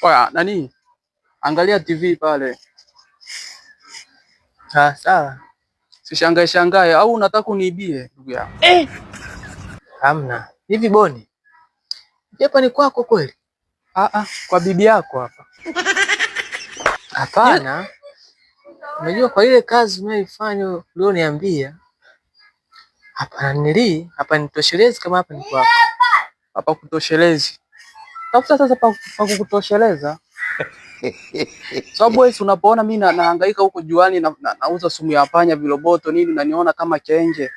Oya, nani? Angalia TV pale. Ah, sawa. Sishangae shangae au unataka uniibie ndugu yangu? Eh. Hamna. Hivi Boni, hapa ni kwako kweli? Ah ah, kwa bibi yako hapa. Hapana. Unajua kwa ile kazi unayoifanya ulioniambia, hapana nili hapa nitoshelezi kama hapa ni kwako. Hapa kutoshelezi. Tafuta sasa pa kukutosheleza. Sababu wewe unapoona mimi nahangaika huko juani na, nauza sumu ya panya viroboto nini, unaniona kama chenje.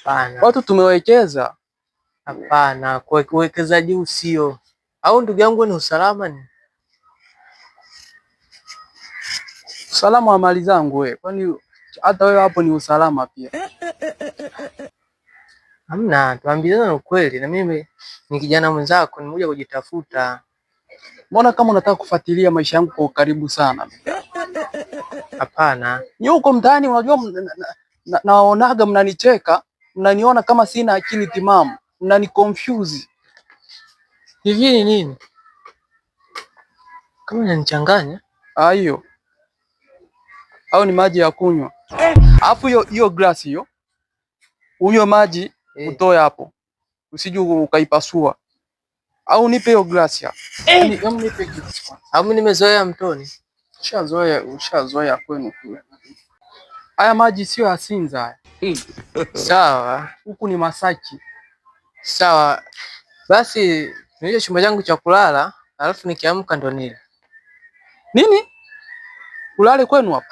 Hapana. Watu tumewekeza. Hapana, kwa uwekezaji usio au ndugu yangu ni usalama ni usalama wa mali zangu wewe. Kwani hata wewe hapo ni usalama pia? Hamna, tuambizane ukweli, na mimi ni kijana mwenzako, nimekuja kujitafuta. Mbona kama unataka kufuatilia maisha yangu kwa ukaribu sana? Hapana. Ni huko mtaani unajua, naonaga mnanicheka, mnaniona kama sina akili timamu, mnani confuse. Hivi ni nini? Kama unanichanganya. Ah, hiyo au ni maji ya kunywa? Alafu hiyo hiyo glass hiyo unywe maji utoe hapo, usije ukaipasua. Au nipe hiyo glass hapo. Nipe glass kwanza. Au mimi nimezoea mtoni. Ushazoea, ushazoea kwenu kule. Haya maji sio ya Sinza haya. Sawa. Huku ni Masaki. Sawa. Basi nije chumba changu cha kulala, alafu nikiamka ndo nile. Nini? Ulale kwenu hapa?